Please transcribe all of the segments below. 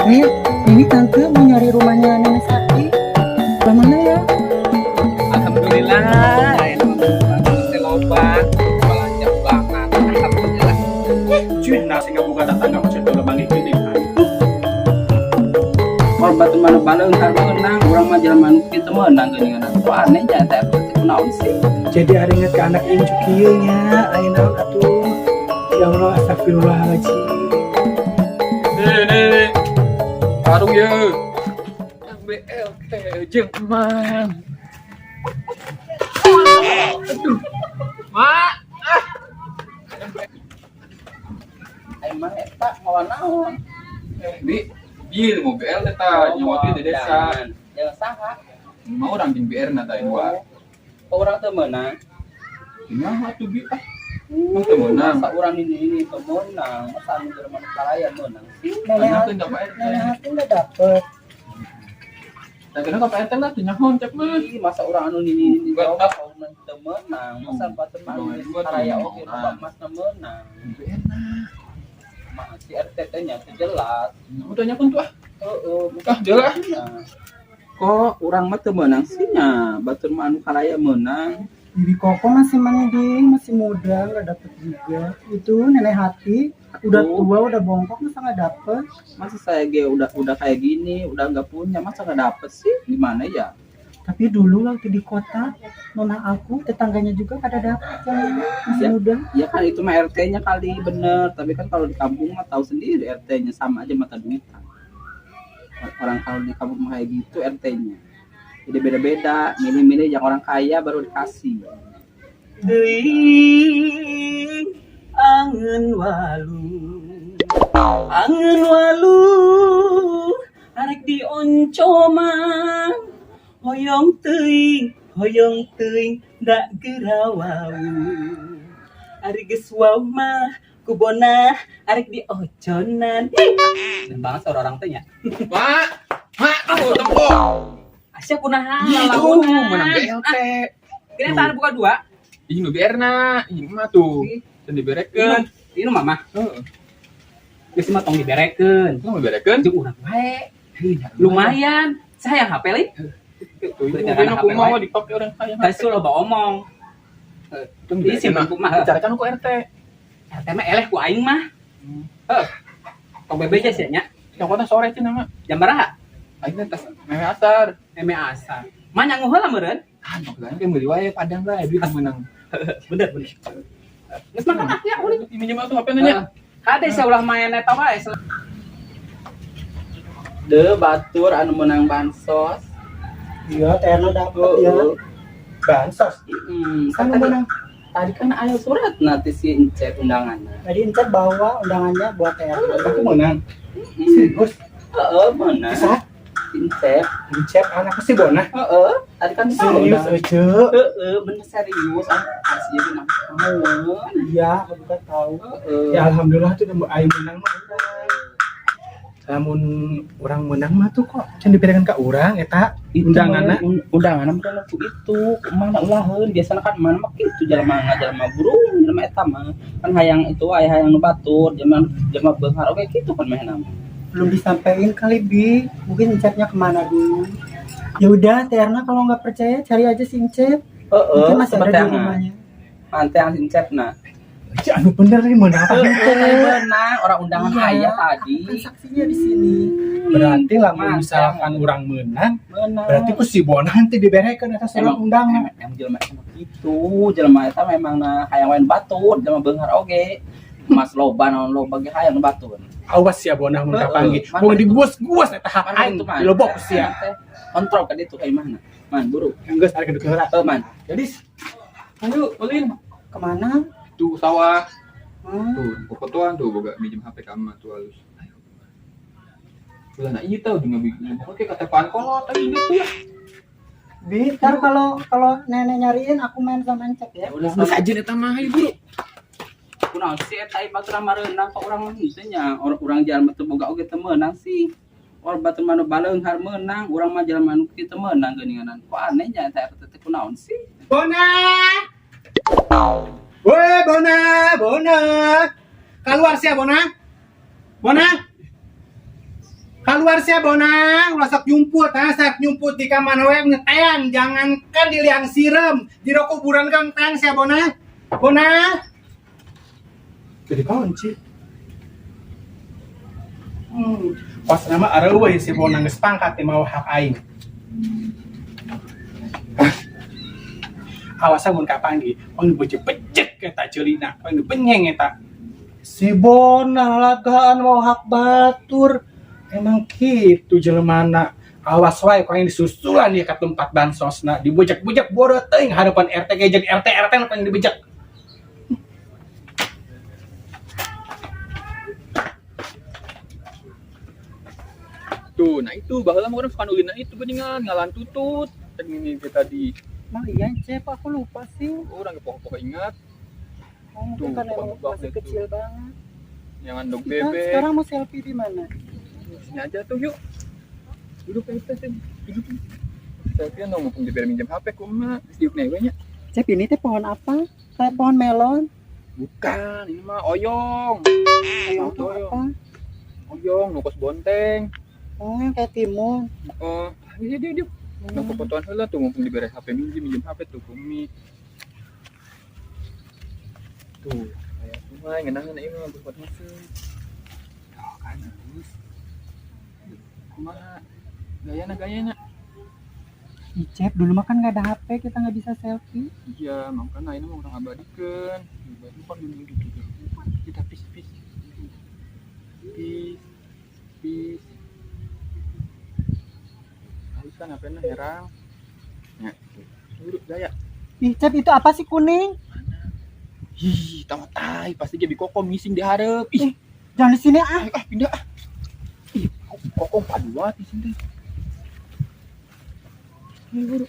Nih, ini tante mau nyari rumahnya Nenek Sati. Sebelah mana ya? Alhamdulillah, ini mah loba belanja banget. Alhamdulillah. Cuy, nasi ngabuka tetangga masih udah bangkit gini. Kalau batur mana baleunghar meunang, urang mah jelema nu kitu meunang geuningan. Kok aneh nya teh, kunaon sih? Jadi ari inget ke anak incu kieu nya, aya naon atuh? Ya Allah, astagfirullahaladzim. Nih, nih, nih. Warung ye. BLT jeung emang. Aduh. Mak. Ah. Emang eta mawa naon? Eh, Bi, ieu mau BLT ta, nyawa di desa. Jangan saha. Mau orang jeung BR na ta dua. Oh, urang teu meunang. Kumaha atuh, Bi? Ah. Emang teu meunang. Masa urang ini teu meunang, masa anu jelema nu karaya meunang sih? Nenek Tanyakeun ka Pak RT. Nenek Hati udah dapet. Tanyakeun ka Pak RT lah, teu nyaho cek mah. Ih, masa urang anu ini Buat jauh kau teu meunang, masa batur mah anu Dua tuh, karaya oge orang. Loba emas teu meunang. BR na. Mah si RT teh nya teu jelas. Udah nyakeun tuh ah. Heeh. Ah, jelas. Nah, kok urang mah teu meunang sih nya, batur mah anu karaya meunang. Bibi Koko masih mending, masih muda, nggak dapet juga. Itu Nenek Hati udah tua, udah bongkok, masa nggak dapet? Masa saya ge udah kayak gini, udah nggak punya, masa nggak dapet sih? Gimana ya? Tapi dulu waktu di kota, nona aku, tetangganya juga pada dapet yang masih Ya. muda. Ya kan itu mah RT-nya kali bener, tapi kan kalau di kampung mah tahu sendiri RT-nya sama aja mata duitan. Orang kalau di kampung mah kayak gitu RT-nya. Jadi beda-beda, milih-milih yang orang kaya baru dikasih. Teuing angeun walu, angeun walu arek dioncoman, hoyong teuing, hoyong teuing da geura wau. Ari geus wau mah ku bonah arek dioconan. Keren banget suara orang teh nya. Mak, mak, tuh tempo. Asya kunaha? Itu menang BLT. Kira tahan buka dua. Ini nu BR na, ini mah tuh. Dan diberekeun. Ini mama. Heeh. Geus mah tong diberekeun. Lu mau berekeun? Jeung urang wae. Lumayan. Saya yang HP li. Tuh, ini Berikan mobilnya HP kumaha wae. Dipake orang kaya. Tadi loba omong. Itu Ih, simpen kumaha. Bicarakan ku RT. RT mah eleh ku aing mah. Heuh. Tong bebeja sih nya. Yang kota sore cenah mah. Jam baraha? Aing teh tas meme asar. Meme asar. Mah nyangu heula meureun. Ah, nok kan meuli wae padang lah duit menang. Bener bener. Geus makan ah ya ulin. Ini minjem atuh HP nanya. Kade sia ulah main eta wae. De batur anu menang bansos. Iya, Terno dapet ya. Bansos. Kan Kan tadi, menang. Tadi kan ada surat nanti si Encep undangannya. Tadi Encep bawa undangannya buat Terno. Aku menang. Serius. Heeh, menang. Bisa? Si Encep. Encep anak si Bona. Heeh, tadi kan tahu Serius, undangan. Ece. Heeh, bener serius. Ah, asli menang tahun. Iya, aku juga tahu. Heeh. Ya alhamdulillah tuh udah aing menang mah udah. Lamun urang menang mah tuh kok can diberikan ke urang eta undanganna. Undanganna mah waktu itu mana ulaheun, biasana kan mana mah kitu, jelema ngajelema burung jelema eta mah kan hayang itu aya hayang nu batur, jelema jelema beunghar oge kitu kan mehna mah. Belum disampaikan kali, Bi. Mungkin Encepnya kemana dulu. Ya udah, Terna kalau nggak percaya cari aja si Encep. Heeh. Mungkin masih ada di Seperti rumahnya. Nanti yang si Encep nah. Ece anu bener nih menang apa Heeh, henteu? Menang orang undangan Iya. aya tadi. Kan saksinya di sini. Berarti lamun Mantap. Misalkan urang menang, Menang. Berarti ku si Bona henteu diberekeun eta surat Emang- undangan. Emang jelema emang gitu, jelema eta memang na hayang wae nu batur, jelema beunghar oge. Mas loba naon loba ge hayang nu batur. Awas ya Bona mun Heeh. kapanggih. Mana Mun itu? diguas-guas eta hak Mana aing itu man? dilobok sia. Kontrol kan itu kayak mana? Man, buru. Geus arek duduk heula. Eh, man. Jadi Ayo, ulin. Kemana? Tuh sawah. Hmm. Tuh, fotoan tuh boga minjem HP kamu tuh halus. Ayo. Ulah nah iya tau juga bikin. Oke, kata pan kolot tadi gitu ya. Bi, ntar kalau kalau nenek nyariin aku main sama Encep ya. Ya udah. Geus aja eta mah, ayo buru. Kunaon sih eta batur mareunang, kok urang henteu nya, urang urang jalma teu boga oge teu meunang sih. Orang batur mah nu baleunghar meunang, urang mah jelema nu kieu teu meunang geuninganan. Kok aneh nya eta RT teh, kunaon sih? Bona. Woi, Bona, Bona. Keluar sia, Bona. Bona. Keluar sia Bona, ulah sok nyumput, ha, sok nyumput di kamar we ngetean, jangankan di liang sireum, di kuburan kan teang sia Bona. Bona. Jadi kunci. Pas nama areueuh si Bona geus pangkat teh mau hak aing. Awas mun kapanggih, pang becek-becek eta ceulina, pang benyeng eta. Si Bona lalagaan mau hak batur. Emang gitu jelemana. Awas wae kau yang disusulan dia ke tempat bansosna, dibejek-bejek bodoh teuing hadapan RT ge jeung RT RT nu pengen dibejek. Tuh, nah itu baheula mah urang suka nulina itu geuningan ngalan tutut. Cek ini kita tadi. Emang iya, Cep, aku lupa sih. Urang ge poho-poho ingat. Oh, mungkin Tuh, karena emang pokok masih tuh. Kecil banget. Jangan dog Kita bebek. sekarang mau selfie di mana? Sini aja tuh yuk. Duduk aja teh sini. Duduk. Selfie dong mumpung diberi minjem HP ku emak. Terus diuk nih nya. Cep, ini teh pohon apa? Kayak pohon melon. Bukan, ini mah oyong. Oyong tuh Oyong. apa? Oyong, nu kos bonteng. Oh, yang kayak timun. Oh, iya dia dia. Nah, fotoan heula tuh mumpung diberi HP minjem minjem HP tuh ku Umi. Tuh, kayak sungai ngeunahna ieu mah buat masuk. Tuh kan halus. Kumaha? Gayana gayana. Ih, Cep, dulu mah kan nggak ada HP, kita nggak bisa selfie. Iya, makanya ini mah urang abadikeun. Abadikeun dulu dulu dulu. Kita peace peace. Peace. Peace. Halus kan HP-na herang. Ya, tuh. Gaya. Ih, Cep, itu apa sih kuning? Ih, tamat tai, pasti dia kokom ngising di hareup. Ih, Jangan di sini ah. ah, pindah ah. Ih, kokom padu banget di sini. Ini buru.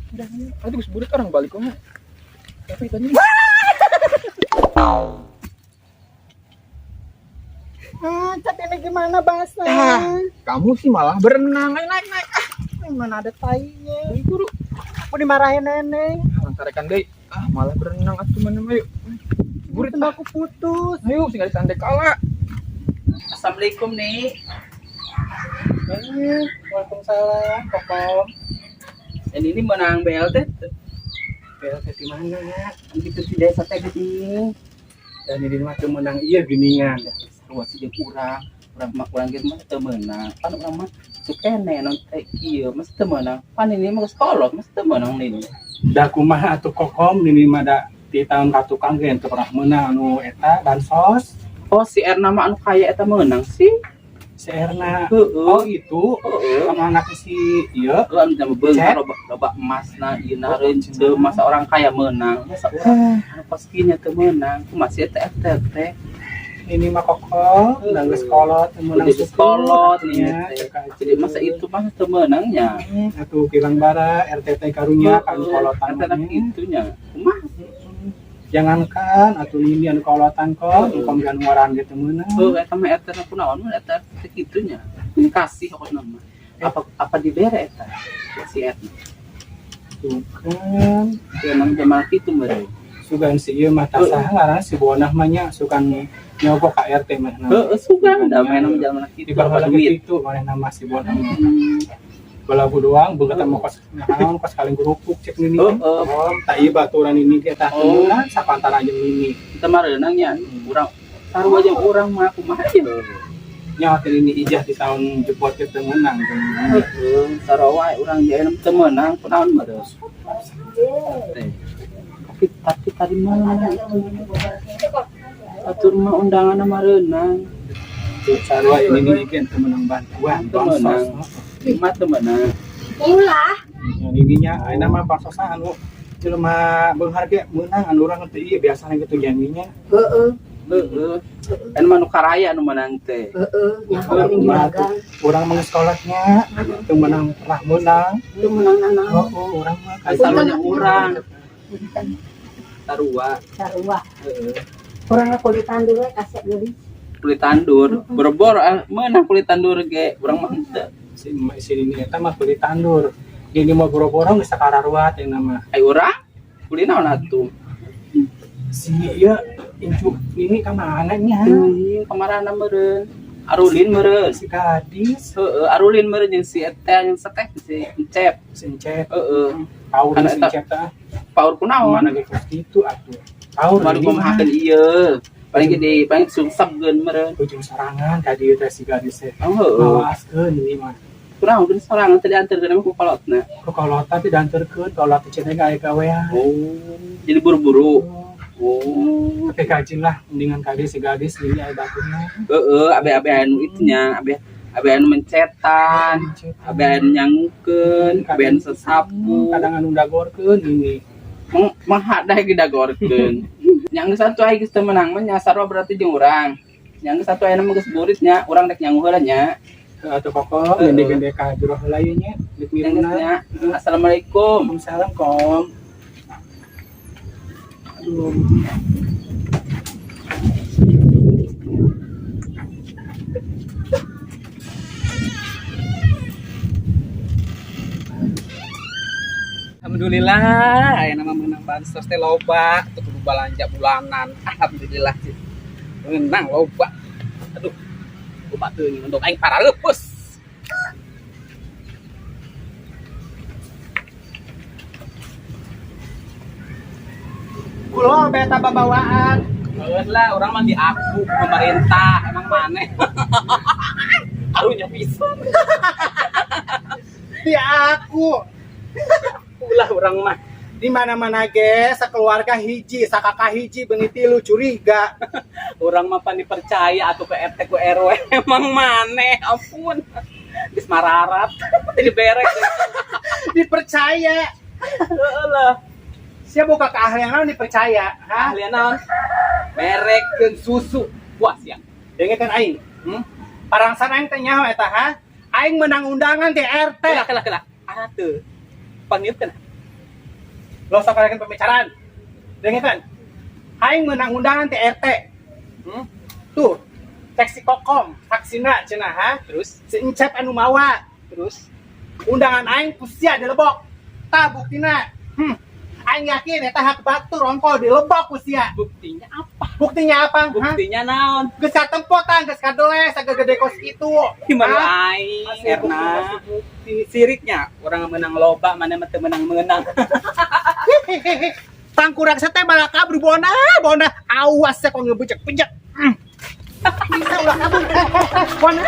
Udah, aduh, geus burit orang balik kok. Tapi tadi Ah, Cep, ini gimana basah? Ah. Kamu sih malah berenang. Ayo naik, naik. Ah, Mana ada tainya. ayo buru. Aku dimarahin nenek. Orang tarekan deui. Ah, malah berenang atuh mana ayo. Burit Sendal aku putus. Ayo, sing ada kala. Assalamualaikum nih. Eh, waalaikumsalam, Kokom. Dan ini menang BLT. BLT di mana ya? Gitu di desa teh gini. Dan ini mah teu meunang ieu geuningan. Sarua sih jeung urang. Urang mah urang ge mah teu meunang. Pan urang mah teu kene non teh kieu mah teu meunang. Pan ini mah geus kolot mah teu meunang nih. Da kumaha atuh Kokom, ini mah da di tahun ka tukang ge teu pernah meunang anu eta bansos. Oh, si Erna mah anu kaya eta meunang sih. Si Erna. Heeh. Oh, itu Heeh. sama anak si ieu. Heeh, anu jam beunghar Cek. loba loba emasna ieu na reunceum, masa orang kaya meunang. Masa urang anu kos kieu teu meunang. Kumaha sih eta eta teh? Ini mah Kokom, da geus kolot teu meunang Udah geus syukur kolot atuh nya, nih teh. cek aja. Jadi masa itu mah teu meunangnya. Atuh kilang bara RTT karunya kan kolotan Eta mah. kitunya. Kumaha? Jangankan atuh ini anu kolotan kok, engkong gan waran ge teu meunang. Heuh, eta mah eta na kunaon mah eta teh kitunya. Ini kasih pokokna mah. Apa apa dibere eta si eta. Tuh kan. Teu emang jamal kitu meureun. Sugan si ieu mah tah saha ngaranna si Bonah mah nya sugan nyogok ka RT mah. Heuh, sugan da main jamal Di kitu bawah loba lagi duit. itu manehna mah si Bonah. Balagu doang beungeut mah kos naon kos kaling kerupuk cek nini. Heeh. Oh, tah ieu baturan ini ge tah Oh. meunang sapantara jeung nini. Kita mah reunang nya urang sarua jeung urang mah kumaha ieu. Nya teh nini ijah di tahun jebot ge teu meunang jeung nini. Heeh, sarua wae urang ge teu meunang kunaon mah teh. Tapi tadi mana itu? Atur mah undangan mah reunang. Tuh sarua ini nini ge teu meunang bantuan Teu bansos. meunang. Mah teu meunang. Ulah. Yang ininya ayeuna mah bansosan anu jelema beunghar ge meunang anu urang teu ieu biasana gitu jaminya. Heeh, Heeh. Kan mah nu karaya nu meunang teh. heeh, nyaho Heeh, ini kumaha juragan. Urang mah geus kolotnya teu meunang pernah meunang. Teu meunang nanaon. Oh, oh urang mah Sarua urang. Sarua. Sarua. Heeh. Urang kulit tandur we kasep geulis. Kulit tandur, boro-boro meunang kulit tandur ge, urang mah henteu. Si si ini eta mah kulit tandur. Gini mau boro-boro geus sakararuat yang nama. Ai urang kulit naon atuh? Si ieu incu ini ka mana nya? Teuing kamarana meureun. Arulin meureun. Si gadis. Heeh, arulin meureun jeung si eta jeung seteh si Encep. Si Encep. Heeh. Paur Karena si eta- Encep teh. Paur kunaon? Mana ge kos kitu atuh. Paur Baru ini kumahakeun ieu. Paling gede, paling sungsepkeun meureun. Ujung sorangan ka dieu teh si gadis teh. Oh, heeh. Mawaskeun ini mah. Kunaon geus sorangan teh dianterkeun mah ku kolotna. Ku kolotna teh dianterkeun, kolot teh cenah aya gawean. Oh, jadi buru-buru. Oh. Tapi kajin lah, mendingan kadi si gadis ini aya baturna. Heeh, abe-abe anu itu nya, abe abe anu mencetan, abe anu nyangukeun, abe anu sesapu. Kadang anu dagorkeun ini. Meng menghadah ge dagorkeun. Yang geus satu aya geus teu meunang mah nya sarua berarti jeung urang. Yang geus satu aya mah geus burit nya, urang rek nyangu heula nya. Atau koko Heeh. gede-gede ka jero heula ieu nya, deuk Yang geus miruna. nya. Assalamualaikum. Waalaikumsalam, Kom. Aduh. Alhamdulillah, aya nama menang bansos teh loba, teu kudu balanja bulanan. Alhamdulillah sih. Menang loba. Aduh. Loba teuing untuk aing paraleupus. Kulo beta babawaan. Geus lah, urang mah diaku ku pemerintah, emang maneh. Karunya pisan. Di aku. Ulah urang mah. Di mana-mana ge sakeluarga hiji, sakakak hiji beungi tilu curiga. Urang mah pan dipercaya atuh ke RT ku RW. Emang maneh, ampun. Geus mararat, jadi berek. Dipercaya. Heeh lah. Siapa buka keahlian naon dipercaya? Hah? Ahlian naon? Merekeun susu. Puas ya. Dengekeun aing. Hmm? Parangsan aing teh nyaho eta ha? Aing menang undangan di RT. Kela kela kela. Ah teu. Panggilkeun. Lo sok kalian pembicaraan. Dengekeun. Aing menang undangan di RT. Hmm? Tuh, cek si Kokom, saksina cenah ha? Terus Si Encep anu mawa. terus Undangan aing ku sia dilebok. Tah buktina. Aing yakin eta hak batur ongko dilebok ku sia. buktinya apa? Buktinya apa? Hah? Buktinya naon? Geus katempo tah, geus kadeles, sagede kos kitu. Gimana Hah? aing? Masih bukti, Erna. masih bukti. Siriknya orang menang loba mana mah teu menang-menang. Hehehe. Tangkurak teh malah kabur bona, bona. Awas ya kok ngebejek-bejek. Bisa ulah kabur. Bona.